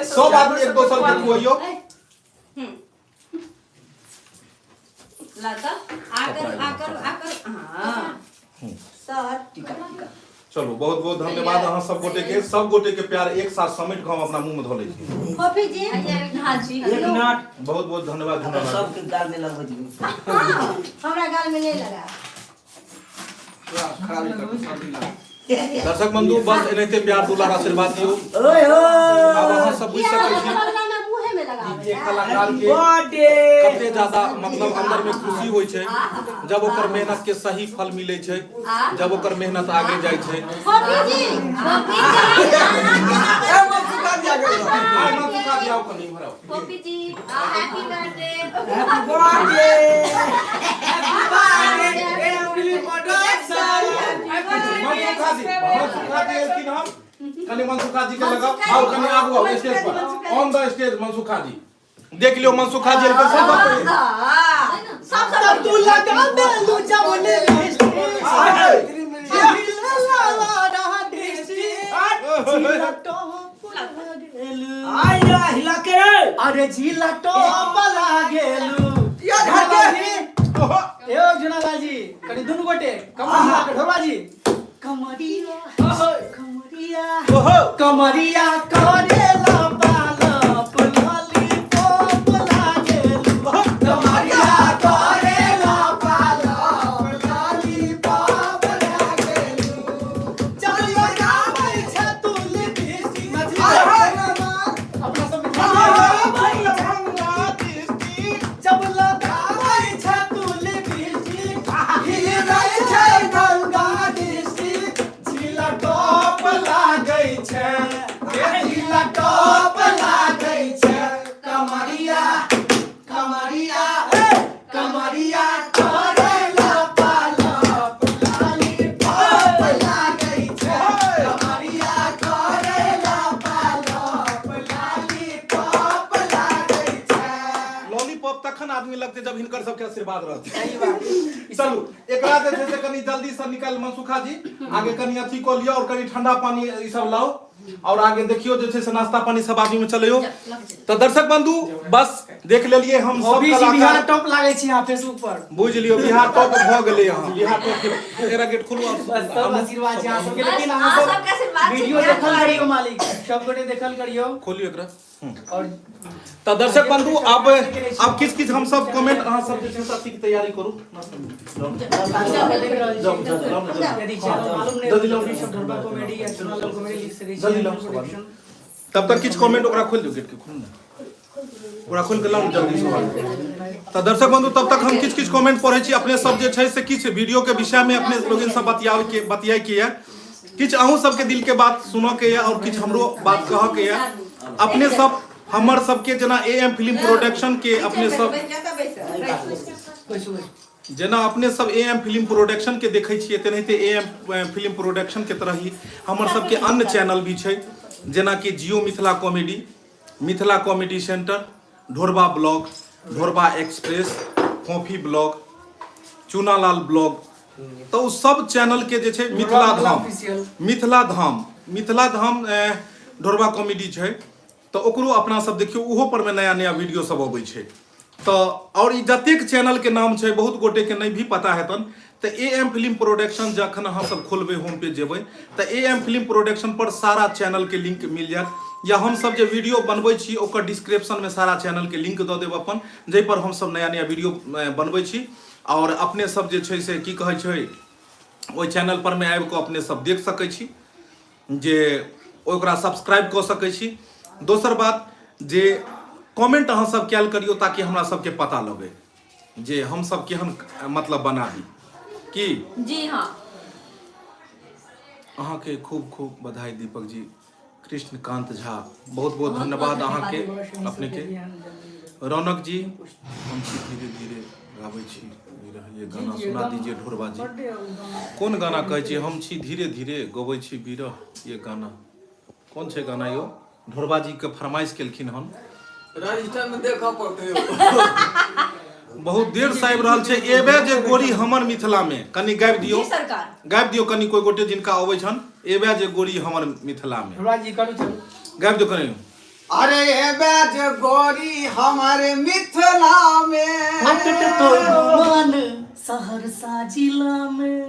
सब आदमी एक दोसर के खुआइयो। ला तऽ आकर आकर आकर, हाँ। सर। टीका टीका। चलू, बहुत बहुत धन्यवाद अहाँ सब गोटे के। सब गोटे के प्यार एक साथ समेट कऽ हम अपना मुंह में धऽ लै छी। फोफी जी। हाँ जी। एक मिनट। बहुत बहुत धन्यवाद। अगर धन्यवाद। सबके गाल में लगबै छी। हमरा गाल में नहीं लगा। पूरा खराब कर दो, सब मिला। दर्शक बंधु, बस एनाहिते प्यार दुलार आशीर्वाद दियौ। ओए हो। आब अहाँ सब बुझि सकै छी बगला में मुँहे में लगावे। कि कलाकार के बर्थडे कते ज्यादा मतलब अंदर में खुशी होइ छै जब ओकर मेहनत के सही फल मिलै छै, जब ओकर मेहनत आगे जाइ छै। फोफी जी। ए, मनसुखा दिया गेल। आइ मनसुखा जी, आउ कनि इम्हर आउ। पोपी जी, happy birthday. Happy birthday. Happy birthday film production. Mansukha जी, मनसुखा जी एलखिन हम, कनि मनसुखा जी के लगाओ। आउ कनि आगू आउ, stage per, on the stage. Mansukha जी, देख लियौ, मनसुखा जी एलखिन सब पहिले। सब सब तू लगा देलू जवने आइ। आइ हिला के रे। अरे झीला टॉप लागेलू। या झटके। ओहो। ए जुनालाल जी, कनि दुनू गोटे कमर हिला के। ढोरबा जी, कमरिया कमरिया ओहो। कमरिया करेला पालप लॉलीपॉप लागेलू। कमरिया करेला पालप लॉलीपॉप लागेलू। चलियो। आशीर्वाद रहतै। चलू, एकरा जे छै से कनि जल्दी से निकालि, मनसुखा जी आगे कनि अथी कऽ लिअ और कनि ठंडा पानी ई सब लाउ और आगे देखियो जे छै से नाश्ता पानी सब आदमी में चलैयो। तऽ दर्शक बंधु, बस देख लेलिए हम सब अभी जी बिहार कलाकार। टॉप लागै छी अहाँ फेसबुक पर। बुझि लियौ, बिहार टॉप भऽ गेलै। अहाँ बिहार टॉप के एकरा गेट खोलू आब। बस सब आशीर्वाद छै अहाँ सबके, बस लेकिन अहाँ अहाँ सब सबके आशीर्वाद छै, वीडियो प्यार देखल दुलार। करियौ मालिक, सब गोटे देखल करियौ। खोलियौ एकरा। और तऽ दर्शक बंधु, अब किछु किछु हम सब कमेंट, अहाँ सब जे छै से अथी के तैयारी करू। यदि चैनल मालूम नहीं जल्दी लाओ। हो सब ढोरबा कॉमेडी या चुनालाल कॉमेडी लिख सकै छी। जल्दी लाओ सब आदमी। तब तक किछु कमेंट, ओकरा खोलि दियौ, गेट के खोलू ने, ओकरा खोलि के लाउ ने जल्दी सब आदमी। तऽ दर्शक बंधु, तब तक हम किछु किछु कमेंट पढ़ै छी। अपने सब जे छै से किछु वीडियो के विषय में अपने लोगन सब बतियाबै के बतियाइ के यऽ, किछु अहूँ सबके दिल के बात सुनऽ के यऽ और किछु हमरो बात कहऽ के यऽ। अपने सब हमर सबके जेना ए एम फिल्म प्रोडक्शन के अपने सब जेना अपने सब ए एम फिल्म प्रोडक्शन के देखै छियै, तेनाहिते ए एम फिल्म प्रोडक्शन के तरह ही हमर सबके अन्य चैनल भी छै, जेनाकि Jio Mithila comedy, Mithila comedy centre, Dhorba blog, Dhorba express, फोफी blog, Chunalal blog. तऽ ओ सब चैनल के जे छै मिथिला धाम, मिथिला धाम, मिथिला धाम ढोरबा कॉमेडी छै, तऽ ओकरो अपना सब देखियौ, ओहो पर मे नया नया वीडियो सब अबै छै। तऽ आओर ई जतेक चैनल के नाम छै, बहुत गोटे के नहि भी पता हेतन। तऽ ए एम फिल्म प्रोडक्शन जखन अहाँ सब खोलबै, होम पेज जेबै, तऽ ए एम फिल्म प्रोडक्शन पर सारा चैनल के लिंक मिल जायत, या हम सब जे वीडियो बनबै छी ओकर डिस्क्रिप्शन में सारा चैनल के लिंक दऽ देब अपन, जाहि पर हम सब नया नया वीडियो बनबै छी। आओर अपने सब जे छै से की कहै छै, ओहि चैनल पर मे आबि कऽ अपने सब देख सकै छी जे ओकरा सब्सक्राइब कऽ सकै छी। दोसर बात जे कमेंट अहाँ सब कयल करियौ, ताकि हमरा सबके पता लगै जे हम सब केहन मतलब बनाबी की। जी हाँ। अहाँके खूब खूब बधाई दीपक जी, कृष्णकांत झा, बहुत बहुत धन्यवाद अहाँके अपनेके। रौनक जी, हम छी धीरे धीरे गाबै छी ये गाना सुना दीजिए ढोरबा जी। कोन गाना कहै छी? हम छी धीरे धीरे गबै छी बिरह, ये गाना कोन छै गाना यौ? ढोरबा जी के फरमाइश केलखिन हन। रजिस्टर में देखऽ पड़तै। बहुत देर से आबि रहल छै। एबे जे गोरी हमर मिथिला में, कनि गाबि दियौ। जी सरकार। गाबि दियौ कनि कोइ गोटे जिनका अबै छन, एबे जे गोरी हमर मिथिला में। ढोरबा जी करू, चलू। गाबि दियौ कनि। अरे एबे जे गोरी हमर मिथिला में, तो सहरसा जिला में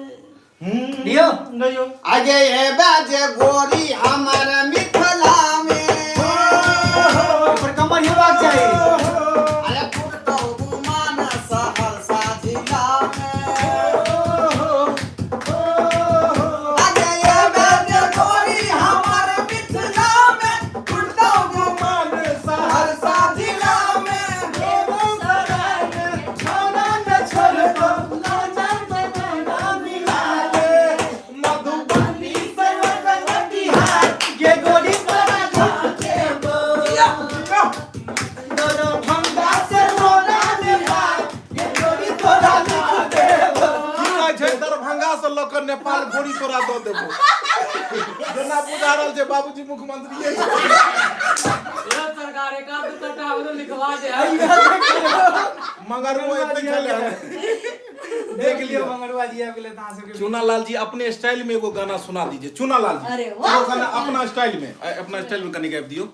दियौ। गइयो। अगे एबे जे गोरी हमर मिथिला में, पर कमर हेबाक चाही। अरे पुरतौ गुमान सहरसा जिला में। अगे एबे जे गोरी हमर मिथिला में, पुरतौ गुमान सहरसा जिला में। मधुबनी से के गोरी तोरा देबो, दरभंगा से तोरा बिहार के गोरी तोरा देबो। की कहै छै? दरभंगा से लऽ कऽ नेपाल गोरी तोरा दऽ देबो। जेना बुझा रहल छै बाबूजी मुख्यमंत्री। सरकार एक आध दू कट्टा हमरो लिखवा दे। मगर वो एते छलै हन। देख लियौ, मंगरुआ जी आबि गेलै तऽ अहाँ सबके। चूनालाल जी, अपने स्टाइल में एगो गाना सुना दीजिए चूनालाल जी। अरे वाह! एगो गाना अपना स्टाइल में, अपना स्टाइल में कनी गाबि दियौ।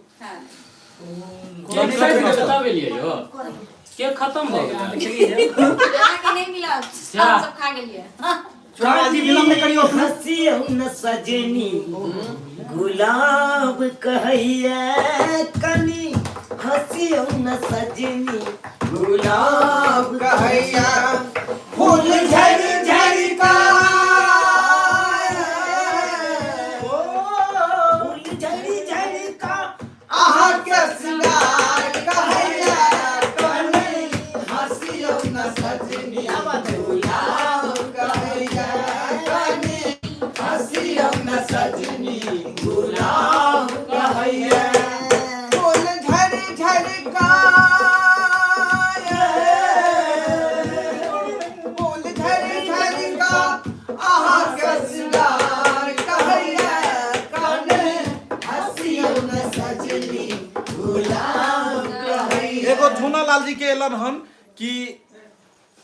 केक कतऽ गेलियै यौ? केक खत्म भऽ गेलै। अहाँके नहि मिलत, हम सब खा गेलियै। चुनाव जी विलम्ब नहि करियौ अपना। हंसी न सजनी गुलाब कहैया, कनी हंसी न सजनी गुलाब कहैया, फूल झरि झरि का फूल झड़ी झड़ी का अहाँके सिंगार कहैया, कनी हँसियौ न सजनी गुलाब कहैया, कनी हँसियौ न सजनी गुलाब कहैया, फूल झरि झरि का, फूल झरि झरि का अहाँके सिंगार कहैया, कनी हँसियौ न सजनी गुलाब कहैया। एगो झूनालाल जी के एलन हन कि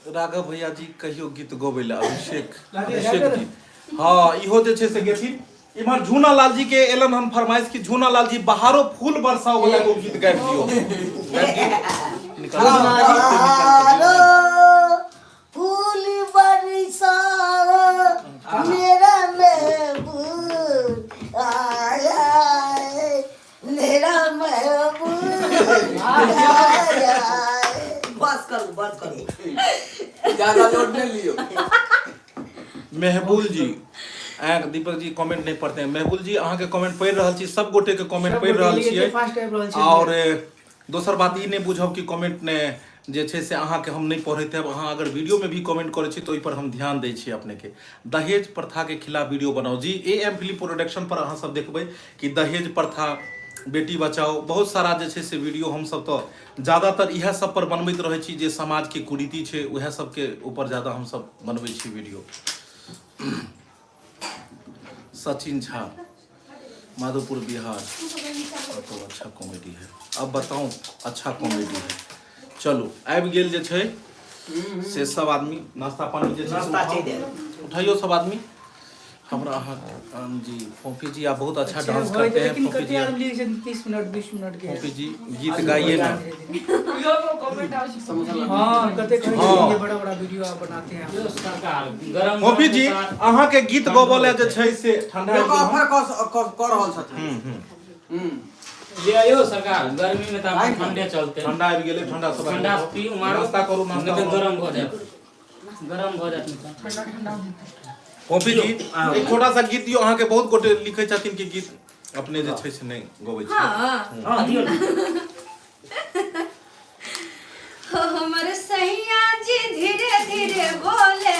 राघव भैया जी कहियो गीत गबै लए अभिषेक अभिषेक जी हँ इहो जे छै से गेथिन। इम्हर झूना लाल जी के एलन हन फरमाइश कि झूना लाल जी बाहरो फूल बरसाओ वाला एगो गीत गाबि दियौ। गाबि दियौ। निकाल बहारो फूल बरसाओ मेरा महबूब आया है, मेरा महबूब आया है। बस करू, बस करू। ज्यादा लोड नहीं लियो। मेहबूल जी अहाँके दीपक जी कमेंट नहीं पढ़ते हैं। मेहबूल जी अहाँके कमेंट पढ़ि रहल छी, सब गोटे के कमेंट सब पढ़ि गोटे रहल के छियै। फास्ट आबि रहल छै। और दोसर बात ई नहि बुझब कि कमेंट ने जे छै से अहाँके हम नहि पढ़ैत हैब। अहाँ अगर वीडियोमे भी कमेंट करै छी तऽ ओहिपर हम ध्यान दै छी। अपनेके दहेज प्रथाके खिलाफ वीडियो बनाउ जी। ए एम फिल्म प्रोडक्शन पर अहाँ सब देखबै कि दहेज प्रथा, बेटी बचाओ, बहुत सारा जे छै से वीडियो हमसब तऽ ज्यादातर इएह सब पर बनबैत रहै छी। जे समाजके कुरीति छै उएह सबके ऊपर ज्यादा हमसब बनबै छी वीडियो। सचिन झा, माधोपुर, बिहार। तो अच्छा कॉमेडी है, अब बताऊं अच्छा कॉमेडी है। चलू आबि गेल जे छै से सब आदमी नाश्ता पानी जे छै से नाश्ता उठाउ। चलि आयल। उठाइयो सब आदमी। हमरा अहाँ जी फोफी जी आप बहुत अच्छा डांस होइ करते हैं। लेकिन फोफी कते जी आदमी लिखै छै 30 मिनट 20 मिनट के। फोफी जी गीत गाइए ना। हाँ, कते कहै हाँ। छै ये बड़ा बड़ा वीडियो आप बनाते हैं। यो सरकार गरम फोफी जी अहाँ के गीत गबऽ लए जे छै से ठंडा लोक ऑफर कऽ रहल छथिन। हम्म। ले आइयो सरकार, गर्मी में तऽ आब ठंडे चलते। ठंडा आबि गेलै, ठंडा सब ठंडा पी मारू, नाश्ता करू, नाश्ता नहि तऽ बनाउ। गरम भऽ जायत, गरम भऽ जायत नहि तऽ। फोफी जी एक छोटा सा गीत दियौ। अहाँके बहुत गोटे लिखै छथिन कि गीत अपने जे छै से नहि गबै छी। हाँ। हँ, दियौ ने। हमर सैया जी धीरे धीरे बोले।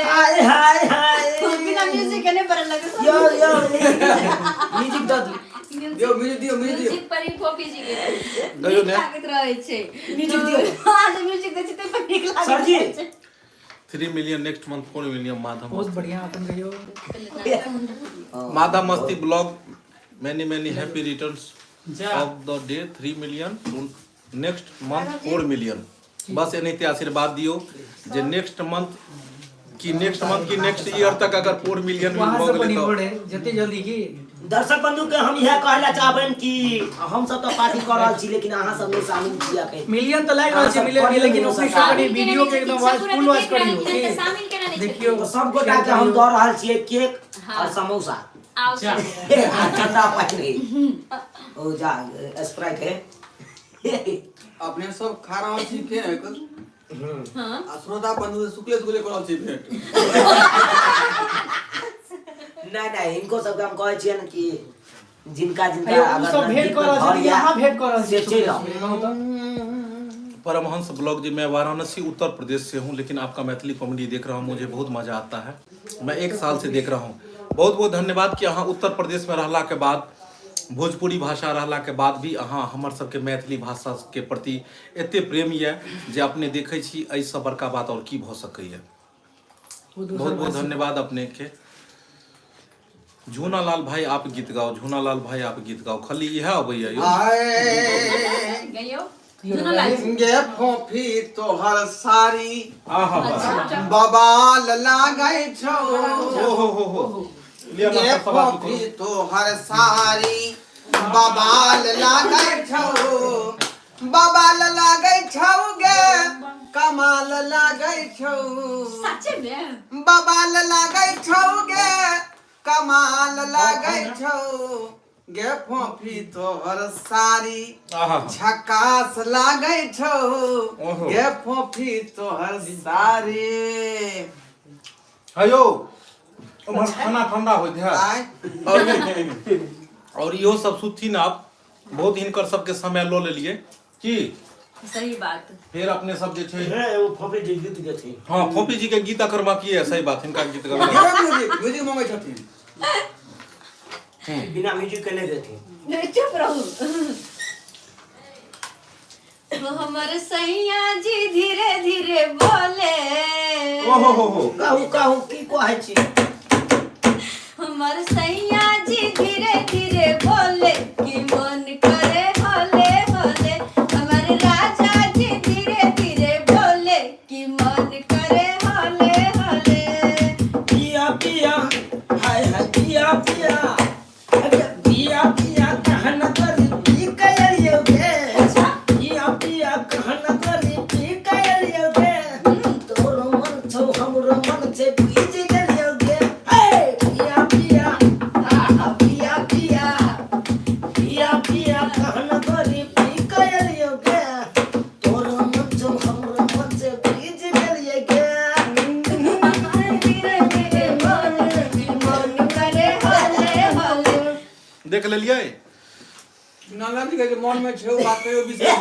हाय हाय हाय। बिना म्यूजिक के नहीं पड़े लगे। यो यो, म्यूजिक दऽ दियौ। दियौ म्यूजिक, दियौ म्यूजिक, दियौ। म्यूजिक पर ही फोफी जी के गइयो नीक ने। लागैत रहै छै। म्यूजिक दियौ। हाँ, जे म्यूजिक दै छै ताहि पर नीक लागैत सर जी। रहै छै। 3 million next month 4 million Madhav बहुत बढ़िया अपन कहियो। Madhav Masti blog many many happy returns जा। Of the day 3 million next month 4 million. बस एनाहिते आशीर्वाद दियौ जे नेक्स्ट मंथ की नेक्स्ट मंथ की नेक्स्ट ईयर तक अगर 4 मिलियन वहाँ भऽ से गेलै बनी तऽ बढ़े जते जल्दी की। दर्शक बंधु के हम इएह कहै लए चाहबनि कि हमसब तऽ पार्टी कऽ रहल छी लेकिन अहाँ सब नहि शामिल छी अखन। मिलियन तऽ लागि रहल छै अहाँ सब मिलियन करियौ लेकिन ने ओकरे सरकार। सब कनि वीडियो के एकदम वॉच फुल वॉच करियौ तऽ की शामिल केना नहि छथिन? देखियौ। तऽ सब गोटा के हम दऽ रहल छियै केक और समोसा आउ जा। आ ठंडा पानि। ओ जा स्प्राइट है। अपने सब खा रहल छी केक आ श्रोता बंधु से सुखले सुखले कऽ रहल छी भेंट। नहि नहि, हिनको सबके हम कहै छियनि कि जिनका जिनका अयो, उ अगर सब भेंट नजदीक कऽ रहल में घर छथिन, या यहाँ भेंट कऽ रहल से छी। चलि आउ। कहू तऽ। परमहंस ब्लॉग जी, मैं वाराणसी उत्तर प्रदेश से हूँ लेकिन आपका मैथिली कॉमेडी देख रहा हूँ, मुझे बहुत मजा आता है। मैं 1 साल से देख रहा हूँ। बहुत बहुत धन्यवाद कि अहाँ उत्तर प्रदेश में रहला के बाद, भोजपुरी भाषा रहला के बाद भी अहाँ हमर सबके मैथिली भाषा के प्रति एते प्रेम यऽ जे अपने देखै छी। एहिसँ बड़का बात और की भऽ सकैए। ओ दोसर बहुत बहुत भाषा। धन्यवाद अपने के। झूना लाल भाई आप गीत गाओ, झूना लाल भाई आप गीत गाओ, खाली इएह अबैया यौ। आए गइयो दियौ दुनू ने लाल गाली। जी। गे फोफी तोहर साड़ी आहा हा। बबाल लागै छौ। ओ हो हो हो, लिअ गे नाश्ता सब आदमी फोफी करू। तोहर साड़ी बबाल लागै छौ, बबाल लागै छौ गे, कमाल लागै छौ। सचे में बबाल लागै छौ गे, कमाल लागै छौ गे, फोफी तोहर साड़ी आहा झकास लागै छौ ओहो। गे फोफी तोहर साड़ी। हयो उम्हर खाना ठंडा होइत है। आय और इहो सब सुतथिन आब, बहुत हिनकर सबके समय लऽ लेलियै की। सही बात। फेर अपने सब जे छै हे एगो फोफी जी गीत गेथिन। हाँ, फोफी जी के गीत अखर बाकी है। सही बात, हिनका गीत गाबै। म्यूजिक म्यूजिक मंगै छथिन। बिना म्यूजिक के नहि देथिन। नहीं, चुप रहू। हमर सैया जी धीरे धीरे बोले। ओहो हो हो। कहू कहू की कहै छी। हमर सैया जी धीरे धीरे बोले कि मन करे होले होले। हमर राजा जी धीरे धीरे बोले कि मन अरे पिया पिया कहन करी पी कयल गे। पिया पिया कहन करी पी कयल गे। तोर मन छौ हमरो मन छै बुझि गेलियौ गे। हे पिया पिया आहा पिया पिया पिया पिया कहन करी पी कयल गे। तोर मन छौ हमरो मन छै बुझि गेलियै गे। देख लेलियै। नंदन जी के जे मन में छै ओ बात कहियो बिसरि जाय।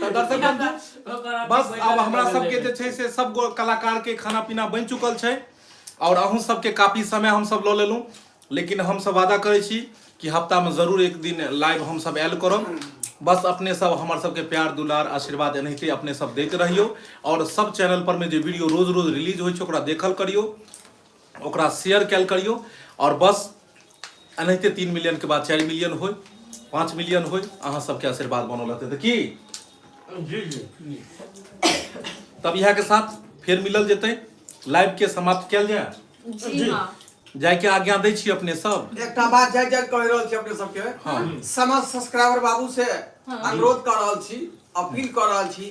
तऽ दर्शक बंधु, बस आब हमरा सबके जे छै से सब गो कलाकार के खाना पीना बनि चुकल छै और अहूँ सबके काफी समय हम सब लऽ लेलहुँ, लेकिन हम सब वादा करै छी कि हफ्ता में जरूर एक दिन लाइव हम सब आयल करब। बस अपने सब हमर सबके प्यार दुलार आशीर्वाद एनाहिते अपने सब दैत रहियौ और सब चैनल पर में जे वीडियो रोज रोज रिलीज होइ छै ओकरा देखल करियौ, ओकरा शेयर कयल करियौ और बस एनाहिते 3 मिलियन के बाद 4 मिलियन होय, 5 मिलियन होय, अहाँ सबके आशीर्वाद बनल रहतै। तऽ की जी जी। तब इएह के साथ फेर मिलल जेतै, लाइव के समाप्त कयल जाय। जी हाँ। जायके आज्ञा दै छी अपने सब। एकटा बात जाय जाय कहि रहल छी अपने सबके। हाँ। समस्त सब्सक्राइबर बाबू से अनुरोध कर रहल छी, अपील कर रहल छी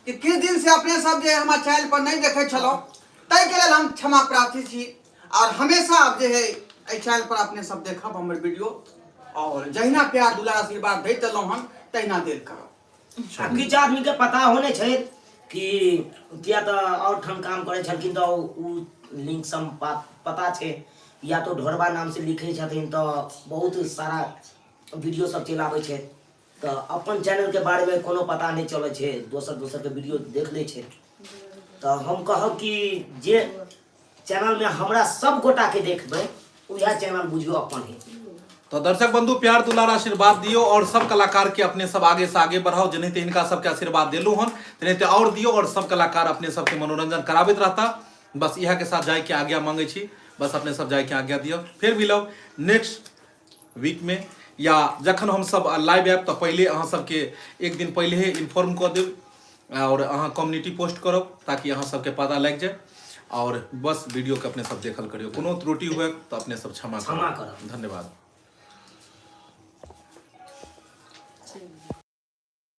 कि किछु दिन से अपने सब जे हमर चैनल पर नहि देखै छलहुँ ताहि के लेल हम क्षमा प्रार्थी छी और हमेशा आब जे है एहि चैनल पर अपने सब देखब हमर वीडियो और जहिना प्यार दुलार आशीर्वाद दैत एलहुँ हन तहिना देल करब। आ किछु आदमीके पता होने छै कि किया तऽ आओर ठाम काम करै छलखिन तऽ ओ लिंक सब पता छै, या तो ढोरबा नाम से लिखै छथिन तऽ बहुत सारा वीडियो सब चलि आबै छै, तऽ अपन चैनलके बारेमे कोनो पता नहि चलै छै, दोसर दोसरके वीडियो देख लै छै। तऽ हम कहब कि जे चैनलमे हमरा सब गोटाके देखबै उएह चैनल बुझियौ अपन है। तो दर्शक बंधु प्यार दुलार आशीर्वाद दियो और सब कलाकार के अपने सब आगे से आगे बढ़ाओ, जेनाहिते हिनका सबके आशीर्वाद देलू हन तेनाहिते और दियो और सब कलाकार अपने सबके मनोरंजन कराबैत रहता। बस इएह के साथ जाय के आज्ञा मांगे छी, बस अपने सब जाय के आज्ञा दियो। फिर मिलब नेक्स्ट वीक में या जखन हम सब लाइव आयब तऽ पहिले अहाँ सबके एक दिन पहिले ही इन्फॉर्म कऽ देब और अहाँ कम्युनिटी पोस्ट करब ताकि अहाँ सबके पता लागि जाए। और बस वीडियो के अपने सब देखल करियो, कोनो त्रुटि हुए तो अपने सब क्षमा क्षमा करब। धन्यवाद।